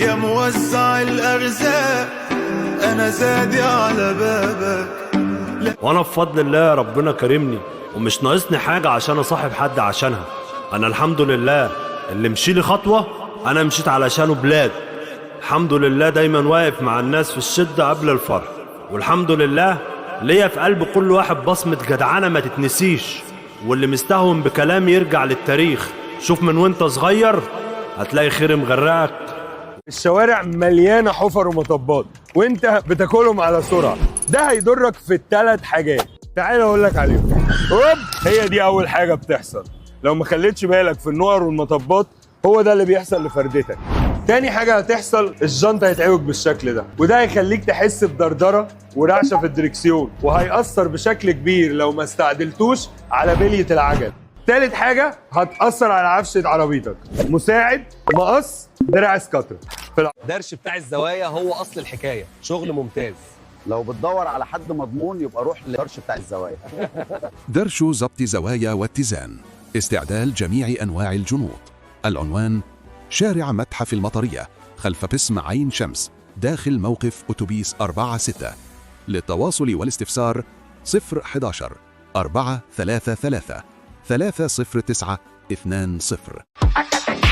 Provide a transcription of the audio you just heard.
يا موزع الأرزاق، أنا زادي على بابك. وانا بفضل الله ربنا كرمني ومش ناقصني حاجة عشان اصاحب حد عشانها. انا الحمد لله اللي مشي لي خطوة انا مشيت علشانه بلاد. الحمد لله دايما واقف مع الناس في الشدة قبل الفرح، والحمد لله ليا في قلب كل واحد بصمة جدعانة ما تتنسيش، واللي مستهون بكلامي يرجع للتاريخ. شوف من وانت صغير هتلاقي خير مغرقك. الشوارع مليانة حفر ومطبات وانت بتاكلهم على سرعه، ده هيضرك في الثلاث حاجات. تعال اقول لك عليهم. هوب، هي دي اول حاجة بتحصل لو ما خليتش بالك في النقر والمطبات، هو ده اللي بيحصل لفردتك. تاني حاجة هتحصل، الجنط هيتعوج بالشكل ده، وده هيخليك تحس بدردره ورعشه في الدركسيون، وهيأثر بشكل كبير لو ما استعدلتوش على بليه العجل. تالت حاجة هتأثر على عفشه عربيتك. مساعد، مقص، دراع سكاتر. في درش بتاع الزوايا هو اصل الحكاية، شغل ممتاز. لو بتدور على حد مضمون يبقى روح لدرش بتاع الزوايا. درش ضبط زوايا واتزان، استعدال جميع أنواع الجنوط. العنوان: شارع متحف المطرية، خلف قسم عين شمس، داخل موقف أتوبيس 46. للتواصل والاستفسار 011 433 309 20.